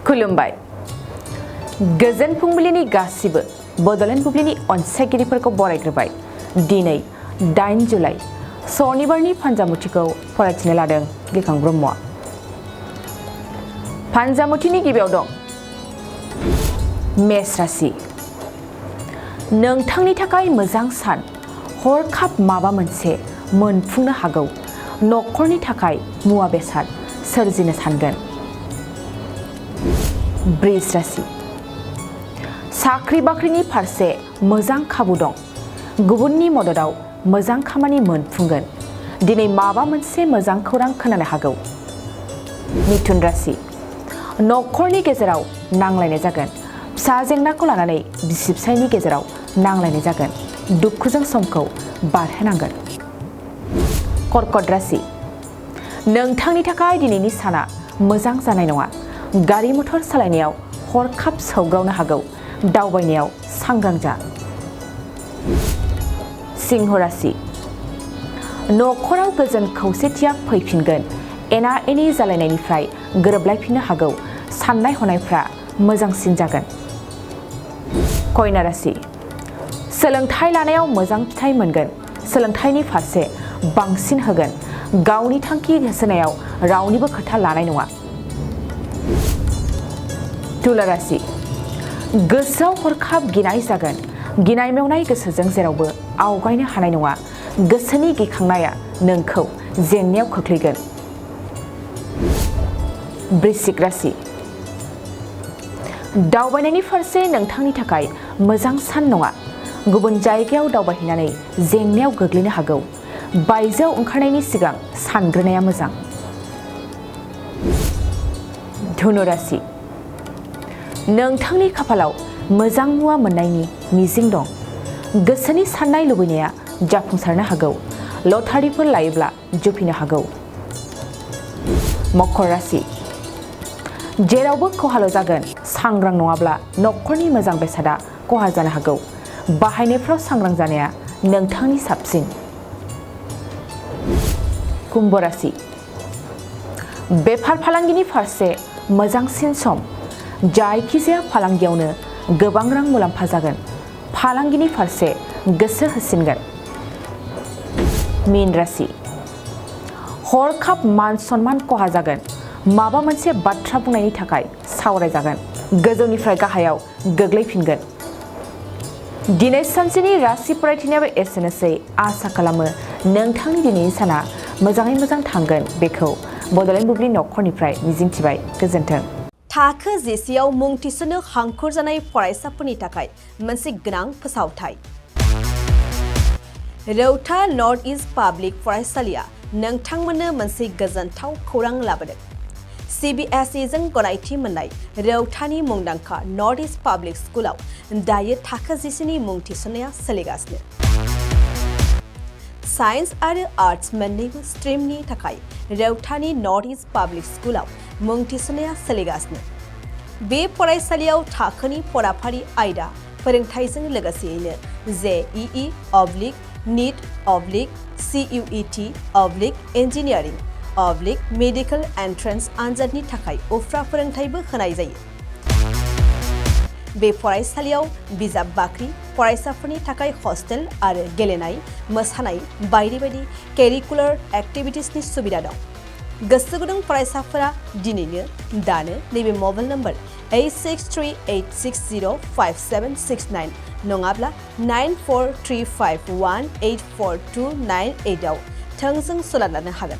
खुलुमबाय गोजोन फुंबिलिनि गासिबो बड'लेण्ड बुब्लिनि अनसायगिरिफोरखौ बरायग्रोबाय दिनै 8 जुलाइ सनिबारनि फान्जामुथिखौ फरायथिनो लादों गिखां ब्रह्मआ फान्जामुथिनि गिबियाव दं मेष राशि नोंथांनि थाखाय मोजां सान हरखाब माबा मोनसे मोनफुंनो हागौ नखरनि थाखाय मुवा बेसाद सोरजिनो सानगोन वृष राशि साख्रि बाख्रिनि फारसे मोजां खाबु दं गुबुननि मददाव मोजां खामानि मोनफुंगोन दिनै माबा मोनसे मोजां खौरां खोनानो हागौ मिथुन राशि नखरनि गेजेराव नांलायनाय जागोन फिसा जेंनाखौ लानानै बिसि फिसायनि गेजेराव नांलायनाय जागोन दुखुजों समखौ बारहोनांगोन कर्कट राशि नोंथांनि थाखाय दिनैनि साना मोजां जानाय नङा गारि मटर सालायनायाव हरखाब सौग्रावनो हागौ दावबायनायाव सांग्रां जा सिंह राशि नखराव गोजोन खौसेथिया फैफिनगोन एना एनि जालायनायनिफ्राय गोरोबलायफिननो हागौ साननाय हनायफ्रा मोजांसिन जागोन कन्या राशि सोलोंथाइ लानायाव मोजां फिथाइ मोनगोन सोलोंथाइनि फारसे बांसिन होगोन गावनि थांखि होसोनायाव रावनिबो खोथा लानाय नङा तुला राशि गोसोआव हरखाब गिनाय जागोन गिनाय मेवनाय गोसोजों जेरावबो आवगायनो हानाय नङा गोसोनि गिखांनाया नोंखौ जेंनायाव खोख्लैगोन वृश्चिक राशि दावबायनायनि फारसे नोंथांनि थाखाय मोजां सान नङा गुबुन जायगायाव दावबायहैनानै जेंनायाव गोग्लैनो हागौ बायजोआव ओंखारनायनि सिगां सानग्रोनाया मोजां धनु राशि नोंथांनि खाफालाव मोजां मुवा मोननायनि मिजिं दं गोसोनि साननाय लुबैनाया जाफुंसारनो हागौ लटारिफोर लायोब्ला जुफिनो हागौ मकर राशि जेरावबो खहाल' जागोन सांग्रां नङाब्ला नखरनि मोजां बेसादा खहा जानो हागौ बाहायनायफ्राव सांग्रां जानाया नोंथांनि साबसिन कुम्भ राशि बेफार फालांगिनि फारसे मोजांसिन सम जायखिजाया फालांगियावनो गोबां रां मुलाम्फा जागोन फालांगिनि फारसे गोसो होसिनगोन मीन राशि हरखाब मान सन्मान खहा जागोन माबा मोनसे बाथ्रा बुंनायनि थाखाय सावरायजागोन गोजौनिफ्राय गाहायाव गोग्लैफिनगोन दिनै सानसेनि राशि फरायथिनायाबो एसेनोसै आसा खालामो नोंथांनि दिनैनि साना मोजाङै मोजां थांगोन बेखौ बड'लेण्ड बुब्लि नखरनिफ्राय मिजिंथिबाय गोजोन्थों थाखो जिसेआव मुं थिसननो हांखुर जानाय फरायसाफोरनि थाखाय मोनसे गोनां फोसावथाय रौता नर्थ इस्ट पाब्लिक फरायसालिया नोंथांमोननो मोनसे गोजोनथाव खौरां लाबोदों CBSE जों गनायथि मोननाय रौतानि मुंदांखा नर्थ इस्ट पाब्लिक स्कुलाव दायो थाखो जिसेनि मुं थिसननाया सोलिगासिनो साइन्स आरो आर्ट्स मोन्नैबो स्ट्रिमनि थाखाय रौतानि नर्थ इस्ट पाब्लिक स्कुलाव मुं थिसननाया सोलिगासिनो बे फरायसालियाव थाखोनि फराफारि आयदा फोरोंथाइजों लोगोसेयैनो JEE NEET CUET engineering medical entrance आनजादनि थाखाय उफ्रा फोरोंथाइबो होनाय जायो बे फरायसालियाव बिजाब बाख्रि फरायसाफोरनि थाखाय हस्टेल आरो गेलेनाय मोसानाय बायदि बायदि केरिकुलार एक्टिभिटिसनि सुबिदा दं गोसो गुदुं फरायसाफोरा दिनैनो दानो नैबे मबाइल नम्बर 8638605769 नङाब्ला 9435184298 आव थोंजों सोलाद लानो हागोन